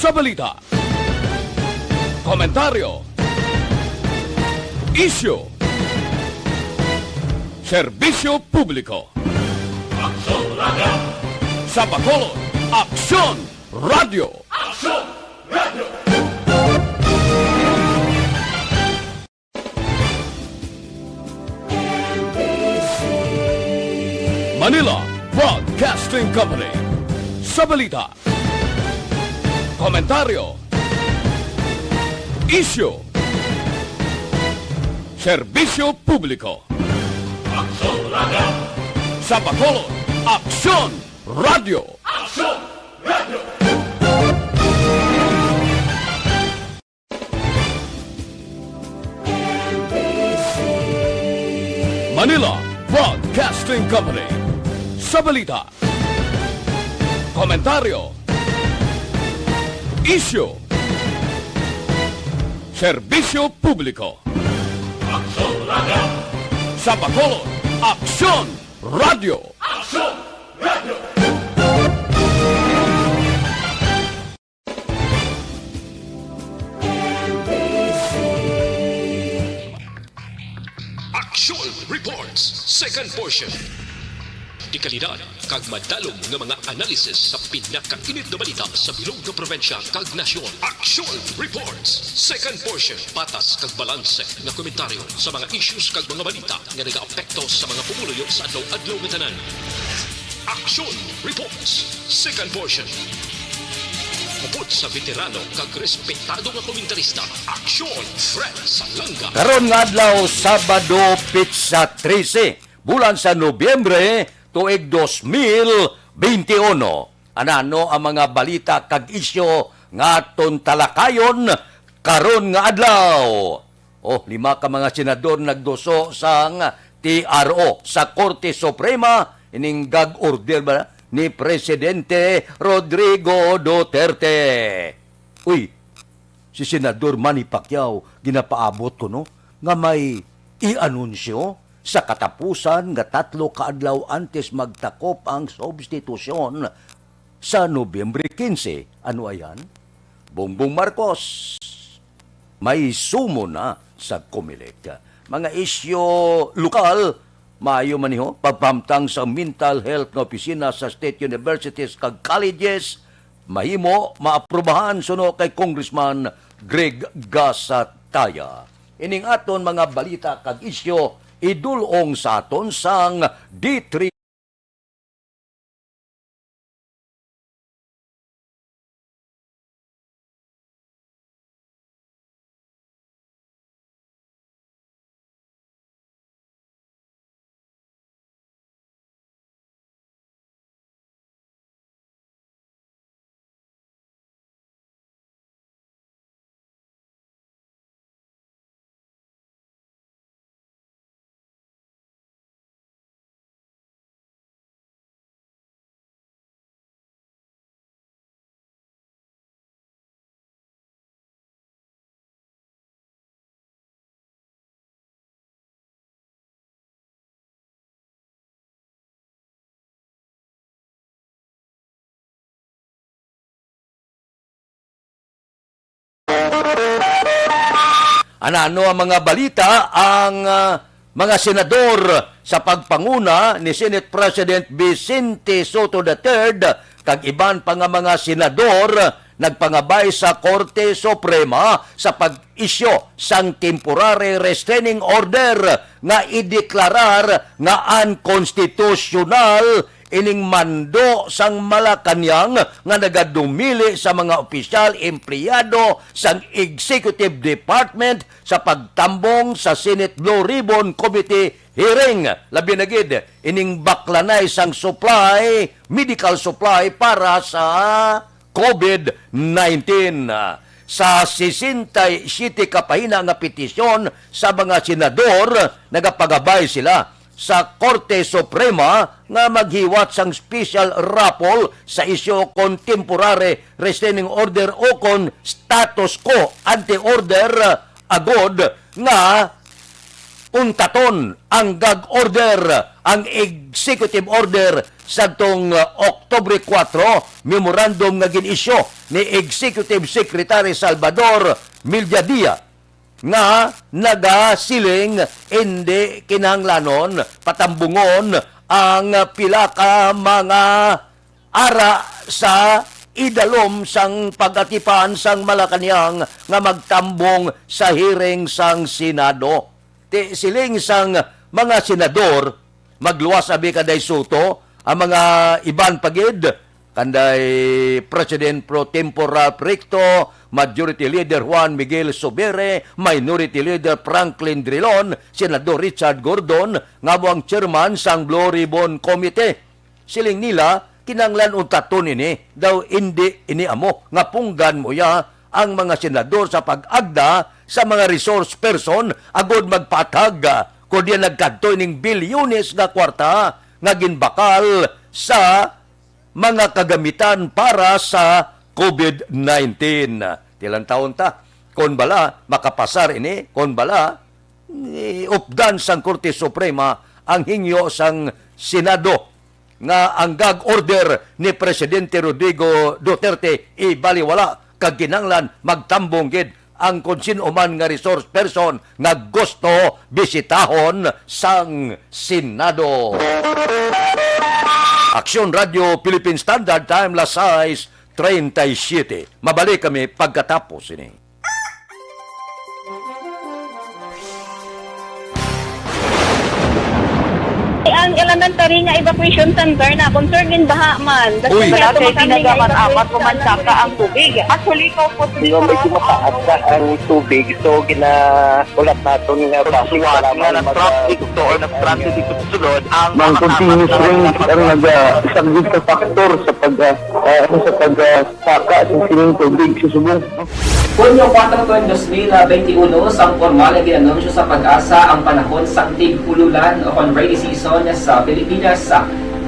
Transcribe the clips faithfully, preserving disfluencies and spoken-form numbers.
Sa balita, komentaryo, isyu, serbisyo publiko. Aksyon Radio. Sa Bacolod, Aksyon Radio. Aksyon Radio. Manila Broadcasting Company. Sa balita, komentaryo, isyu, serbisyo publiko. Aksyon Radio. Sa Bacolod, Aksyon Radio. Aksyon Radio. Manila Broadcasting Company. Sa balita, komentaryo, isyu, serbisyo publiko. Aksyon Radio. Sa Bacolod, Aksyon Radio. Aksyon Radio. Action Reports, second portion. Dekalidad kag madalom nga mga analysis sa pinakainit nga balita sa bilog nga probinsya kag nasyon. Action Reports, second portion. Patas kag balanse nga komentaryo sa mga issues kag mga balita nga nagaapekto sa mga pumuluyo sa adlaw-adlaw nga tanan. Action Reports, second portion. Upod sa veterano kag respetado nga komentarista, Action Fred Salanga. Karon nga adlaw, Sabado, petsa trese, bulan sa Nobyembre, tuig dos mil benti uno. Anano ang mga balita kag isyu nga aton talakayon karon nga adlaw? Oh, lima ka mga senador nagduso sang T R O sa Korte Suprema ining gag order ba ni Presidente Rodrigo Duterte. Uy, si Senador Manny Pacquiao ginapaabot ko, no, nga may i-anunsyo sa katapusan nga tatlo ka adlaw antes magtakop ang substitusyon sa Nobyembre kinse. Ano ayan? Bongbong Marcos may sumo na sa Comelec. Mga isyu lokal, maayo man niho, pagpamtang sa mental health nga opisina sa state universities kag colleges, mahimo maaprubahan suno kay Congressman Greg Gasataya. Ining aton mga balita kag isyu idul-ong sa aton sang D three. Anano ang mga balita? Ang, ah, mga senador sa pagpanguna ni Senate President Vicente Sotto the third kag iban pa nga mga senador nagpangabay sa Korte Suprema sa pag-isyu sang temporary restraining order nga ideklarar nga unconstitutional ining mando sang Malacañang nga nagadumili sa mga opisyal empleyado sang Executive Department sa pagtambong sa Senate Blue Ribbon Committee hearing, labi na gid ining baklanay sang supply, medical supply para sa COVID nineteen. Sa sesenta y siete ka pahina nga petisyon sa mga senador, nagapagabay sila sa Korte Suprema nga maghiwat sang special raffle sa isyu kon temporary restraining order o kon status quo ante order, agod nga untaton ang gag order, ang executive order Sadtong, uh, Oktubre kuwatro, memorandum nga gin-isyu ni Executive Secretary Salvador Milladia nga nagasiling hindi kinahanglanon patambungon ang pila ka mga ara sa idalom sang pag-atipan sang Malacañang nga magtambong sa hearing sang Senado. Ti siling sang mga senador, magluwas abi ka, Day Soto, ang mga iban pa gid, kanday President Pro Tempore Ralph Recto, Majority Leader Juan Miguel Zubiri, Minority Leader Franklin Drilon, Senador Richard Gordon, nga amo ang chairman sang Blue Ribbon Committee. Siling nila, kinahanglan untaton ini, daw indi ini amo nga punggan mo ya ang mga senador sa pag-agda sa mga resource person agud magpatag, kon diyan nagkadto ining bilyones nga kwarta nga ginbakal sa mga kagamitan para sa COVID nineteen. Ti lantawon ta, kon bala makapasar ini, kon bala iupdan sang Korte Suprema ang hingyo sang Senado nga ang gag order ni Presidente Rodrigo Duterte ibaliwala, kag kinahanglan magtambong gid ang kon sin-o man nga resource person nga gusto bisitahon sang Senado. Aksyon Radio Philippine Standard Time, las sais treinta y siete. Mabalik kami pagkatapos ini. Ang elementary nga evacuation center na concern din baha man. Uy. Kasi Wala medyo kay makami nga tinaga man evacuation apat ko man center saka ang tubig. Actually, ko po Di ba medyo mataas na ang tubig, so ginaulat naton nga Sa bakit suwat para nga man mag- na-traffic to or na-stranded dito sa sulod, ang Mang mga continuous tapat na rain ang nagsagot sa factor sa pag, ah, ah, ano, sa pag, ah, saka sa sining tubig sa subong. Hunyo kuwatro, dos mil benti uno, sang pormal nga gin-anunsyo sa PAGASA ang panahon sang tig-ululan o kon rainy season sa Pilipinas.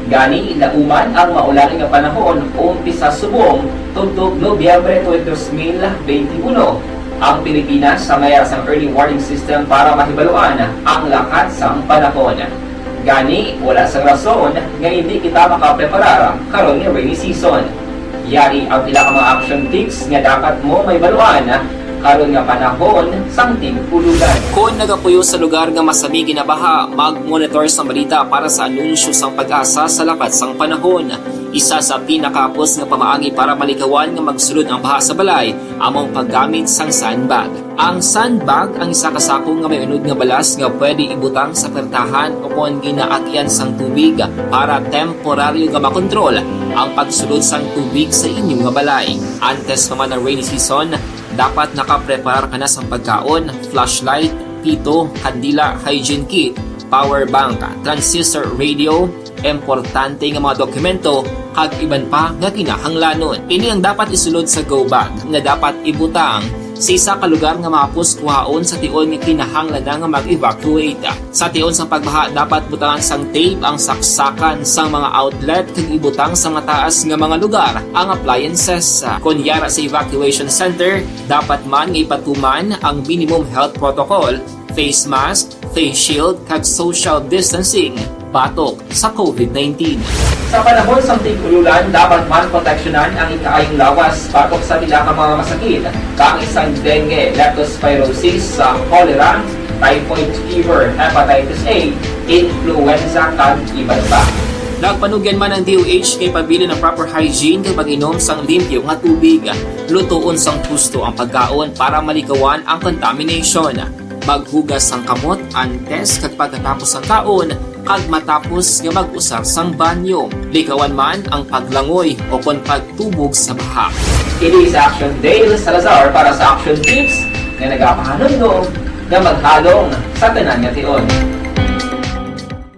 Gani, nauman ang maulan nga panahon umpisa subong tubtob Nobyembre twenty, dos mil benti uno. Ang Pilipinas sa mayara sang early warning system para mahibaluan ang lakat sang panahon. Gani, wala sang rason nga hindi kita makapreparar karon nga rainy season. Yari ang pila ka mga action tips nga dapat mo mahibaluan karon nga panahon sang tig-ululan. Kon nagapuyo sa lugar nga masami ginabaha, mag-monitor sang balita para sa anunsyo sang PAGASA sa lakat sang panahon. Isa sa pinakahapos nga pamaagi para malikawan nga magsulod ang baha sa balay amo ang paggamit sang sandbag. Ang sandbag ang isa ka sako nga may unod nga balas nga pwede ibutang sa pertahan o kon ginaagian sang tubig para temporaryo nga makontrol ang pagsulod sang tubig sa inyo nga balay. Antes pa man ang rainy season, dapat nakapreparar ka na sang pagkaon, flashlight, pito, kandila, hygiene kit, power bank, transistor radio, importante nga mga dokumento, kag iban pa nga kinahanglanon. Ini ang dapat isulod sa go bag nga dapat ibutang sa isa ka lugar nga mahapos kuhaon sa tion nga kinahanglan na nga mag-evacuate. Sa tion sang pagbaha, dapat butangan sang tape ang saksakan sang mga outlet kag ibutang sa mataas nga mga lugar ang appliances. Kon yara sa evacuation center, dapat man nga ipatuman ang minimum health protocol, face mask, face shield, kag social distancing batok sa COVID nineteen. Sa panahon sang tig-ululan, dapat man proteksyonan ang ikaayong lawas batok sa pila ka mga masakit, kaangay sang dengue, leptospirosis, sa cholera, typhoid fever, hepatitis A, influenza, kag iban pa. Nagpanugyan man ang D O H kay pabilin ang proper hygiene kag pag-inom sang limpyo nga tubig. Lutoon sang husto ang pagkaon para malikawan ang contamination. Maghugas sang kamot antes kag pagkatapos sang kaon, kag matapos nga mag-usar sang banyo. Likawan man ang paglangoy o kon pagtubog sa baha. Kini sa Action Dale Salazar para sa Action Tips nga nagapahanumdom nga maghalong sa tanan nga tion.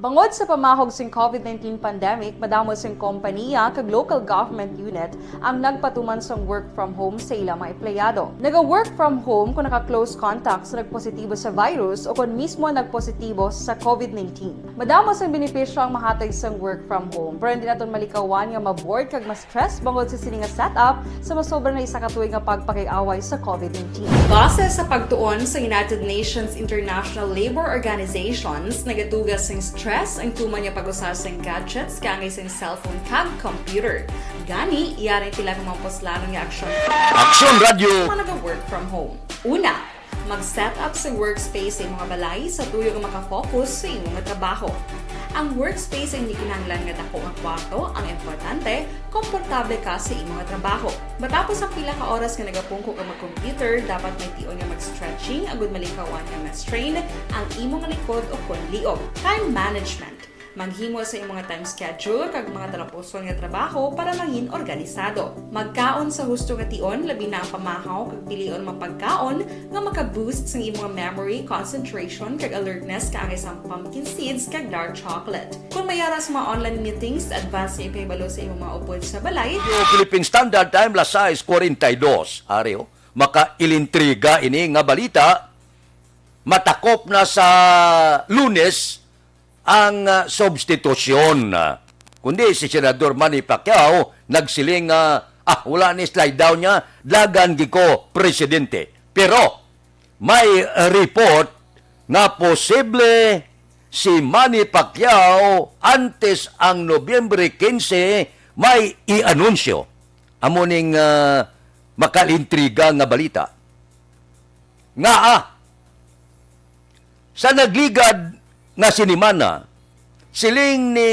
Bangod sa pamahog sing COVID nineteen pandemic, madamo sing kompanya kag local government unit ang nagpatuman sang work from home sa ila mga empleyado. Naga-work from home kung naka-close contact sa nagpositibo sa virus o kung mismo nagpositibo sa COVID nineteen. Madamo sang benepisyo ang mahatag sang work from home, pero hindi naton malikawan nga ma-bored kag ma-stress bangod sa sini nga setup sa masobra na isa ka tuig nga pagpakig-away sa COVID nineteen. Base sa pagtuon sa United Nations International Labour Organizations, nagaduga sing stress ang tuman nga pag-usar sang gadgets kaangay sang cellphone kag computer. Gani, yari pila ka mga puslanon nga aksyon Aksyon Radyo. Mga naga-work from home. Una, mag-set up sa workspace sa imong balay sa tuyo nga makafocus sa imong trabaho. Ang workspace ay hindi kinahanglan nga dako nga kwarto. Ang importante, komportable ka sa imong trabaho. Matapos ang pila ka oras nga nagapungko ka mag-computer, dapat may tion nga mag-stretching agud malikawan nga ma-strain ang imong likod o kon liog. Time management. Maghimo sa imong time schedule kag mga talapuson nga trabaho para mangin organisado. Magkaon sa husto nga tion, labi na ang pamahaw kag pilion mga pagkaon nga maka-boost sang imong memory, concentration, kag alertness kaangay sang pumpkin seeds kag dark chocolate. Kung may ara sa mga online meetings, advance nga ipahibalo sa imong mga upod sa balay. Radyo Philippine Standard Time, las sais cuarenta y dos. Ari, oh, makailintriga ini nga balita. Matakop na sa Lunes ang, ah, substitusyon. Kundi si Senador Manny Pacquiao nagsiling nga, "Ah, wala ni slide down niya, dagan gid ko presidente." Pero may report nga posible si Manny Pacquiao antes ang Nobyembre quince may i-anunsyo. Amo ning, ah, makalintriga nga balita. Nga, ah, sa nagligad nga sinimana, siling ni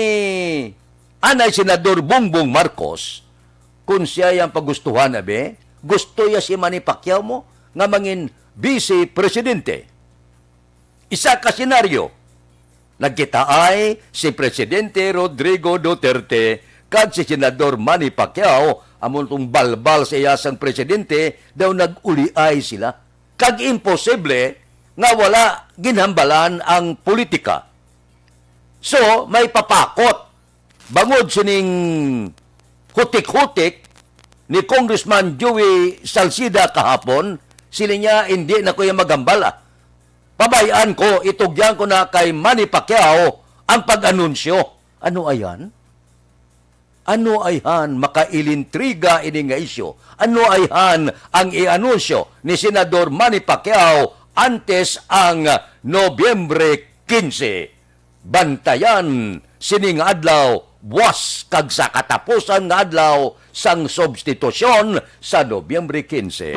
anay Senador Bongbong Marcos, kung siya ang pagustuhan, abi, gusto ya si Manny Pacquiao mo nga mangin vice presidente. Isa ka senaryo, nagkitaay si Presidente Rodrigo Duterte kag si Senador Manny Pacquiao, amo tong balbal sa iya sang presidente, daw nag-uliay sila. Kag imposible nga wala ginhambalan ang politika. So, may papakot bangod sining hutik-hutik ni Congressman Joey Salcida kahapon, sila niya, "Hindi na ko yung maghambal, ah. Pabayaan ko, itugyan ko na kay Manny Pacquiao ang pag-anunsyo." Ano ayan? Ano ayhan makailintriga ini nga isyu? Ano ayhan ang i-anunsyo ni Senador Manny Pacquiao antes ang Nobyembre quince? Bantayan sini nga adlaw, buwas kag sa katapusan nga adlaw sang substitusyon sa Nobyembre quince.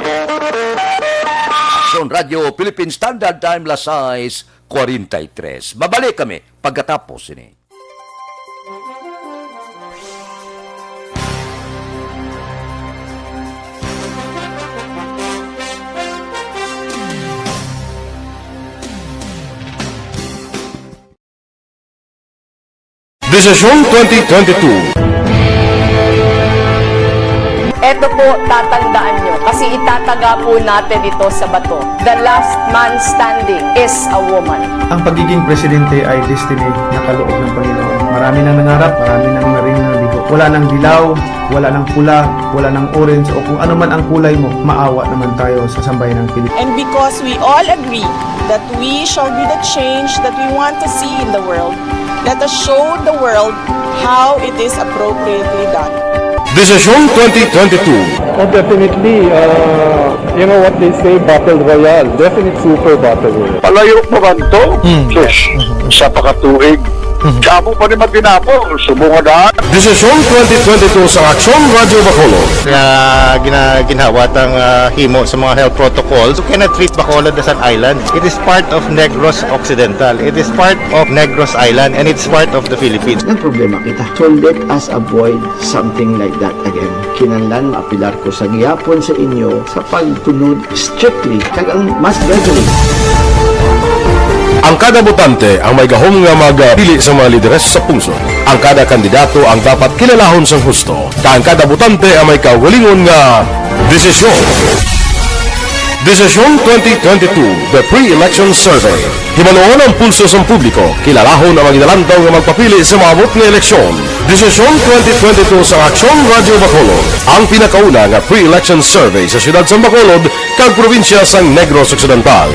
Aksyon Radyo Philippine Standard Time, las sais cuarenta y tres. Babalik kami pagkatapos sini. Desisyon twenty twenty-two. Eto po, tatandaan nyo, kasi itataga po natin ito sa bato. The last man standing is a woman. Ang pagiging presidente ay destiny na kaloob ng Panginoon. Marami nang nangarap, marami nang naring nabigo. Wala nang dilaw, wala nang pula, wala nang orange, o kung ano man ang kulay mo, maawa naman tayo sa sambayan ng Pilipinas. And because we all agree that we shall be the change that we want to see in the world, let us show the world how it is appropriately done. Desisyon twenty twenty-two. Oh, definitely. Uh, you know what they say, battle royale. Definite super battle royale. Palayo pa man to? Hmm. Sus, isa pa ka tuig. Hmm. Damo pa ni matinapol, subong nga daan. Desisyon twenty twenty-two sa Aksyon Radyo Bacolod. Nga gina-, ginhawa tang, ah, himo sa mga health protocols. You cannot treat Bacolod as an island. It is part of Negros Occidental. It is part of Negros Island, and it's part of the Philippines. Nagproblema kita. So let us avoid something like that again. Kinahanglan maapilar ko sa gihapon sa inyo sa pagtunod strictly kag ang mass gathering. Ang kada botante ang may gahom nga magpili sa mga lideres sa pungsod. Ang kada kandidato ang dapat kilalahon sang husto, kag ang kada botante ang may kaugalingon nga desisyon. Desisyon twenty twenty-two, The Pre-Election Survey. Hibaluon ang pulso sang publiko, kilalahon ang mga ginalantaw nga magpapili sa maabot nga eleksyon. Desisyon twenty twenty-two sa Aksyon Radyo Bacolod, ang pinakauna nga pre-election survey sa siyudad sang Bacolod kag probinsya sang Negros Occidental.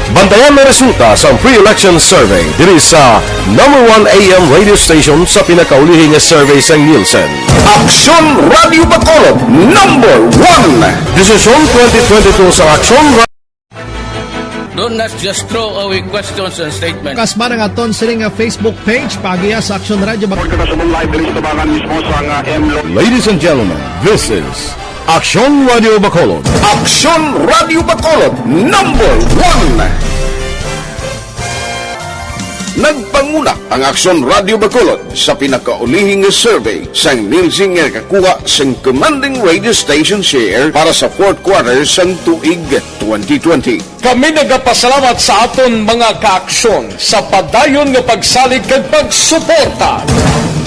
Bantayan ang resulta sang pre-election survey diri sa number one A M radio station sa pinakaulihi nga survey sang Nielsen. Aksyon Radyo Bacolod, number one. Desisyon twenty twenty-two sa Aksyon Ra- Do not just throw away questions and statements. Kasma nga aton sini nga Facebook page, paagiha sa Aksyon Radio Bacolod. Report ka sa live diri sa tabangan mismo sa nga M Lo. Ladies and gentlemen, this is Aksyon Radio Bacolod. Aksyon Radio Bacolod, number one. Nagpanguna ang Aksyon Radio Bacolod sa pinakaulihi nga survey sang Nielsen nga nakakuha sang commanding radio station share para sa fourth quarter sang tuig twenty twenty. Kami nagapasalamat sa aton mga kaaksyon sa padayon nga pagsalig kag pagsuporta.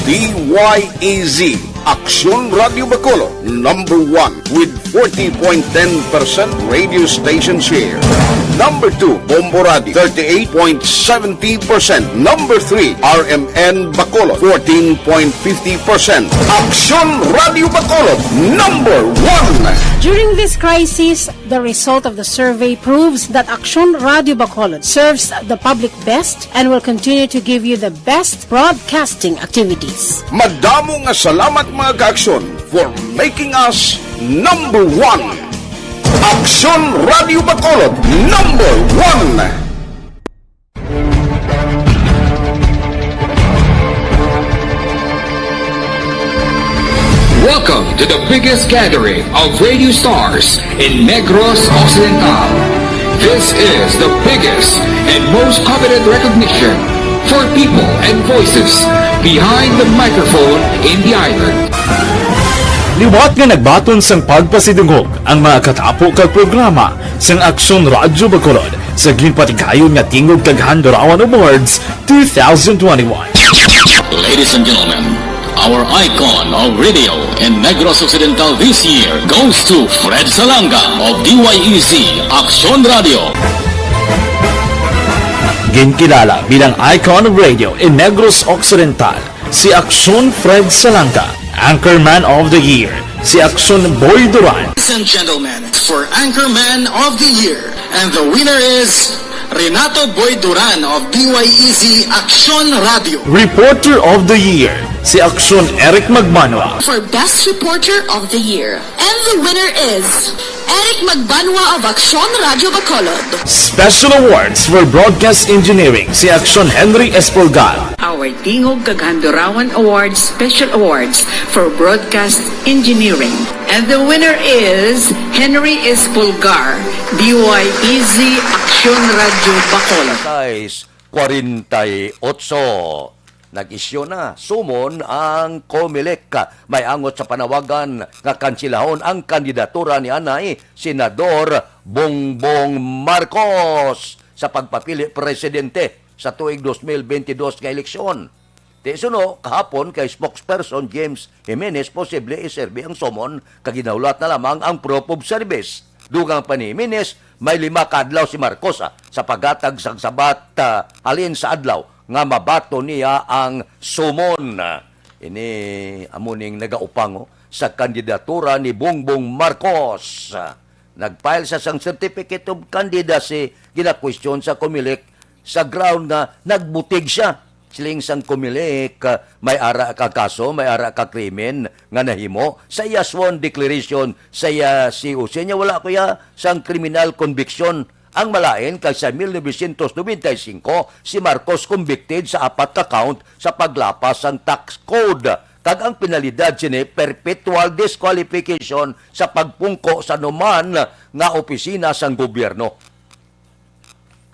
D Y E Z, Aksyon Radio Bacolod, number one with forty point ten percent radio station share. Number two, Bombo Radio, thirty-eight point seventy percent. Number three, R M N Bacolod, fourteen point fifty percent. Aksyon Radio Bacolod, number one. During this crisis, the result of the survey proves that Aksyon Radio Bacolod serves the public best and will continue to give you the best broadcasting activities. Madamo nga salamat, mga kaaksyon, for making us number one. Aksyon Radio Bacolod, number one. Welcome to the biggest gathering of radio stars in Negros Occidental. This is the biggest and most coveted recognition for people and voices behind the microphone in the island. Liwat nga nagbaton sang pagpasidungog ang mga katapo kag programa sang Aksyon Radyo Bacolod sa ginpatigayon nga Tingog kag Handurawan Awards two thousand twenty-one. Ladies and gentlemen, our icon of radio in Negros Occidental this year goes to Fred Salanga of D Y E Z Aksyon Radio. Ginkilala bilang icon of radio in Negros Occidental si Aksyon Fred Salanga, Anchorman of the Year, si Aksyon Boy Duran. Ladies and gentlemen, for Anchorman of the Year, and the winner is Renato Boy Duran of D Y E Z Aksyon Radio. Reporter of the Year, si Aksyon Eric Magmanwa. For Best Reporter of the Year, and the winner is Eric Magbanwa of Aksyon Radyo Bacolod. Special Awards for Broadcast Engineering, si Aksyon Henry Espolgar. Our Tingog kag Handurawan Awards Special Awards for Broadcast Engineering. And the winner is Henry Espolgar, D Y E Z Aksyon Radyo Bacolod. Size kwarenta y otso. Nag-isyu na summon ang Comelec. May angot sa panawagan nga kansilahon ang kandidatura ni anay Senador Bongbong Marcos sa pagpapili presidente sa tuig dos mil bentidós nga eleksyon. Ti suno, kahapon kay spokesperson James Jimenez posible iserbi ang summon kag ginahulat na lamang ang proof of service. Dugang pa ni Jimenez, may lima ka adlaw si Marcos, ah, sa paghatag sang sabat, ah, halin sa adlaw nga mabaton niya ang summon. Ini amo ning nagaupang, oh, sa kandidatura ni Bongbong Marcos. Nag-file sa sang certificate of candidacy, gina-question sa Comelec sa ground nga nagbutig siya. Siling sang Comelec, ah, may ara ka kaso, may ara ka krimen nga nahimo. Sa iya sworn declaration, sa iya C O C niya, wala ko iya sang criminal conviction. Ang malain kay sa mil novecientos nobenta y singko, si Marcos convicted sa apat ka count sa paglapas sang tax code, kag ang penalidad sini perpetual disqualification sa pagpungko sa numan nga opisina sang gobyerno.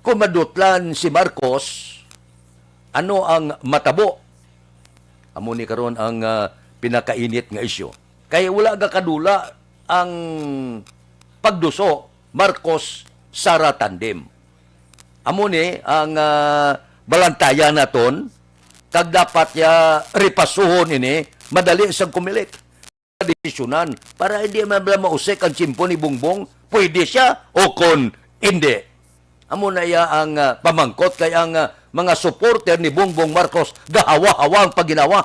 Kung madutlan si Marcos, ano ang matabo? Amo ni karon ang, ah, pinakainit nga isyu. Kay wala gakadula ang pagduso Marcos-Sara tandem. Amo ni ang, ah, balantayan naton, kag dapat ya repasuhon ini madali sa Comelec. Desisyonan para hindi man bala mausik ang tiyempo ni Bongbong. Pwede siya o kon hindi. Amo na iya ang, ah, pamangkot kay ang, ah, mga supporter ni Bongbong Marcos gahawa-hawa ang pagginawa.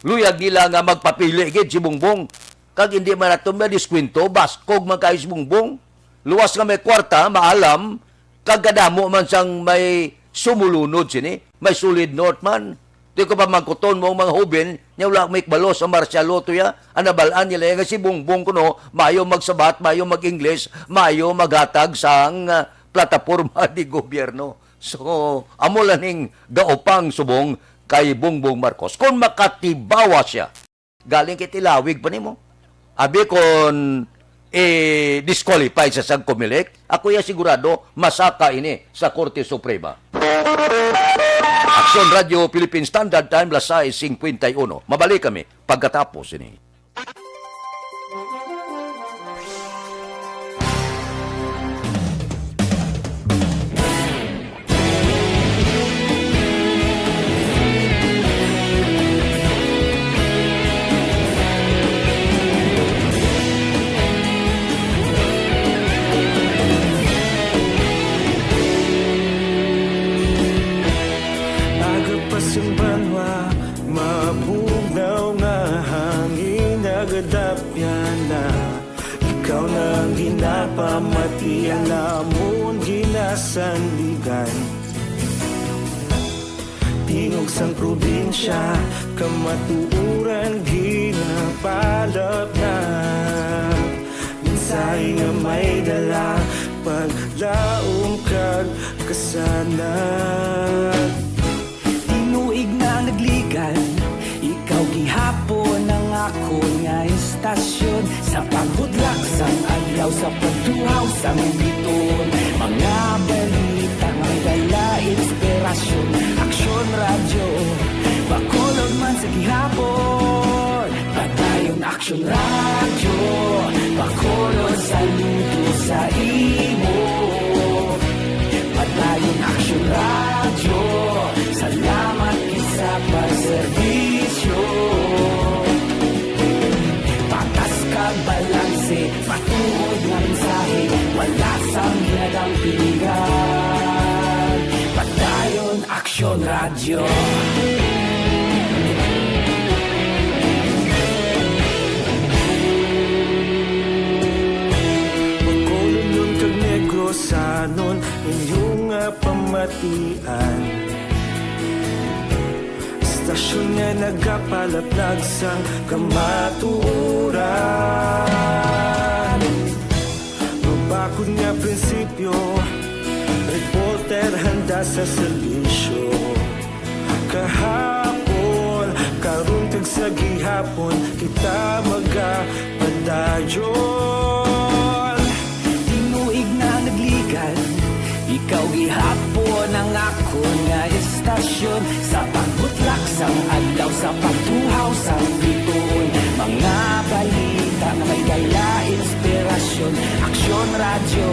Luyag nila nga magpapili gid si Bongbong. Kag hindi man nato madiskwento, baskog man kaayo si Bongbong. Luwas nga may kwarta, maalam, kag kadamo man sang may sumulunod sini, may solid north man. Di ko pa mangkuton mo ang mga hoben, nya wala may kabalo sa martial law to ya. Ang nabal-an nila nga si Bongbong kuno, maayo magsabat, maayo mag-English, maayo maghatag sang, ah, plataporma de gobyerno. So, amo lang ning gaupang subong kay Bongbong Marcos. Kung makatibawa siya, galing kay tilawig pa nimo. Abi kon i-disqualify sa sang Comelec, ako ya sigurado masaka ini sa Korte Suprema. Aksyon Radyo Philippine Standard Time, las sais cincuenta y uno. Mabalik kami pagkatapos ini. Aga pa sang banwa, mabugnaw nga hangin, nagadapyan na. Ikaw na ang ginapamati, ang amon ginasandigan. Tingog sang probinsya, kamatuoran ginapalapnap. Mensahe nga may dala, paglaom kag kasanag. Tinuig na nagligan, ikaw gihapon ang akon nga istasyon. Sa paghudlak sang adlaw, sa pagtuhaw sang biton, mga balita nga may dala inspirasyon. Aksyon Radyo, Bacolod man sa gihapon. Padayon Aksyon Radyo, Bacolod, saludo sa imo. Padayon Aksyon Radyo, salamat gid sa pagserbisyo. Patas kag balanse, matuod nga mensahe, wala sang ginadampingan. Padayon Aksyon Radyo. Bacolodnon kag Negrosanon, inyo nga pamatian. Istasyon nga nagapalaplag sang kamatuoran. Mabakod nga prinsipyo, reporter handa sa serbisyo. Kahapon, karon kag sa gihapon, kita magapadayon. Tinuig na nagligan, ikaw gihapon ang akon nga istasyon. Sa pagbutlak sang adlaw, sa pagtuhaw sang bituon, mga balita nga may dala inspirasyon. Aksyon Radyo,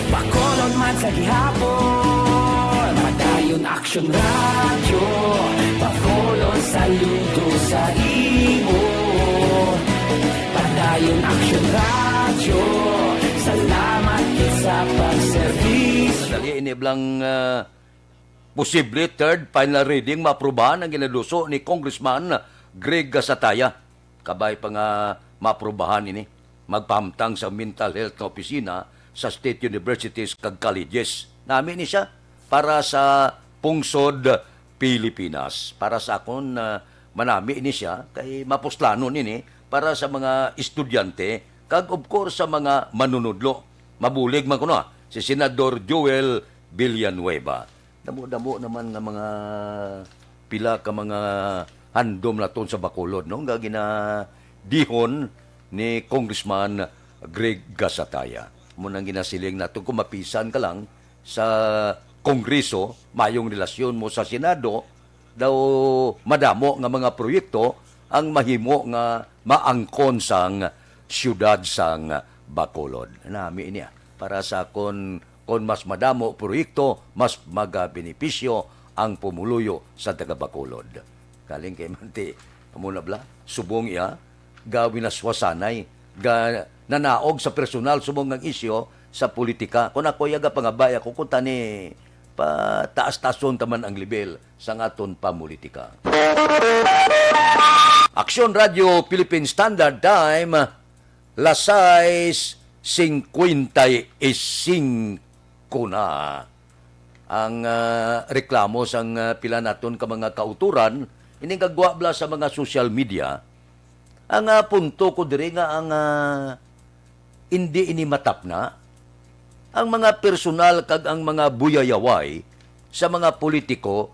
Bacolod man sa gihapon. Padayon Aksyon Radyo, Bacolod, saludo sa imo. Padayon Aksyon Radyo, salamat gid sa pagserbisyo. Dali, ini bala ang, ah, posible third final reading maaprubahan ang ginaduso ni Congressman Greg Gasataya. Kabay pa nga maaprubahan ini, magpahamtang sa mental health nga opisina sa state universities kag colleges. Nami ni siya para sa pungsod Pilipinas. Para sa akon, ah, manami ni siya kay mapuslanon ini para sa mga estudyante kag, of course, sa mga manunudlo. Mabulig man kuno, ah, si Senador Joel Villanueva. Damo-damo naman nga mga pila ka mga handom naton sa Bacolod, no, nga ginadihon ni Congressman Greg Gasataya. Amo nang ginasiling naton, kung mapisan ka lang sa Kongreso, mayong relasyon mo sa Senado, daw madamo nga mga proyekto ang mahimo nga maangkon sang siyudad sang Bacolod. Nami ini, ah, para sa akon, kon mas madamo proyekto, mas magabenepisyo ang pumuluyo sa taga Bacolod. Galing kay Manti, amo na bala, subong iya, gawin na swasanay, ga, nanaog sa personal subong nga isyu sa politika. Kung ako iya gapangabay ako, kung tani, pataas-tason ta man ang level sang aton pamulitika. Aksyon Radyo Philippine Standard Time, las sais cincuenta y cinco na. Ang, ah, reklamo sang, ah, pila naton ka mga kautoran, ining gagwa bala sa mga social media, ang, ah, punto ko diri nga ang, ah, indi ini matapna, Ang mga personal kag ang mga buyayaway sa mga politiko,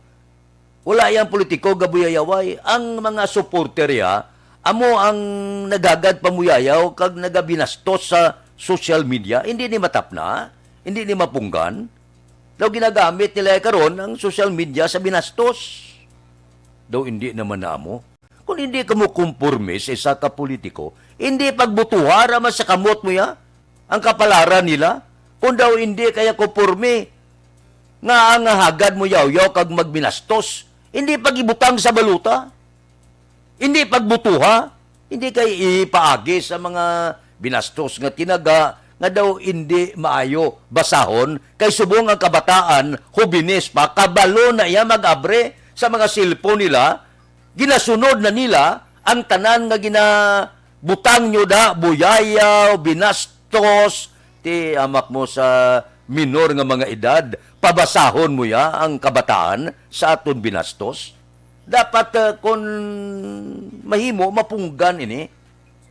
wala yang politiko gabuyayaway. Ang mga supporter ya, amo ang nagagad pamuyayaw kag nagabinastos sa social media. Hindi ni matapna, hindi ni mapunggan. Daw ginagamit nila karon ang social media sa binastos. Daw hindi naman namo. Kung hindi ka mo kumporme sa isa ka politiko, hindi pagbutuha ra man sa kamot mo ya ang kapalaran nila. Kung daw hindi kaya kumporme nga ang hagad mo yawyaw kag magbinastos, hindi pagibutang sa baluta, hindi pagbutuha, hindi kay ipaagi sa mga binastos nga tinaga nga daw hindi maayo basahon, kay subong ang kabataan, hubines pa, kabalo na iya mag-abre sa mga cellphone nila, ginasunod na nila ang tanan nga ginabutang nyo da, buyayaw, binastos, ti amak mo sa minor nga mga edad, pabasahon mo ya ang kabataan sa aton binastos. Dapat, ah, kun mahimo, mapunggan ini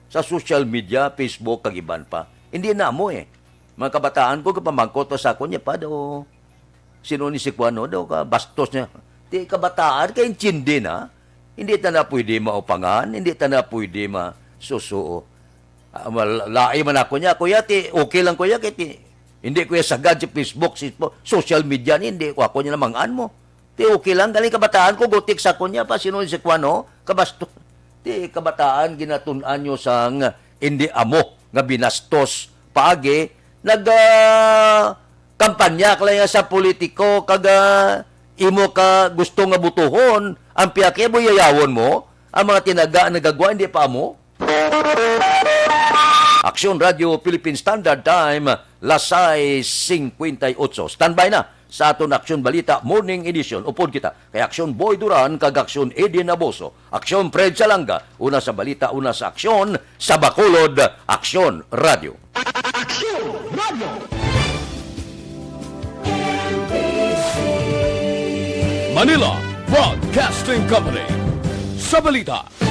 sa social media, Facebook, kag iban pa. Hindi na mo eh. Mga kabataan ko, kapamangkot pa sa akon niya pa daw. Sino ni si Kuano daw ka bastos niya? Ti kabataan, kay intindi na. Hindi ta na pwede maupangan, hindi ta na pwede masusuo. Ah, mal-, lain man ako niya, kuya, ti okay lang, kuya, kay ti hindi, kuya, sagad si Facebook, si po-, social media ni, hindi ko ako niya namangan mo. Ti okay lang, galing kabataan ko, gutik sa ako niya pa, sino si Kuano? Kabasto. Ti kabataan, ginatun-an nyo sang hindi amo nga binastos paagi, nag, ah, kampanya ka lang sa politiko, kag, ah, imo ka gusto nga butuhon, ang piyaki mo yayawon mo, ang mga tinaga nagagwa, hindi pa amo. Aksyon Radio Philippine Standard Time, lasay singkwenta y otso. Standby na sa aton Aksyon Balita Morning Edition. Upod kita kay Aksyon Boy Duran kag Aksyon Eddie Naboso. Aksyon Fred Salanga, una sa balita, una sa aksyon, sa Bacolod, Aksyon Radio. Aksyon Radio. Manila Broadcasting Company. Sa balita.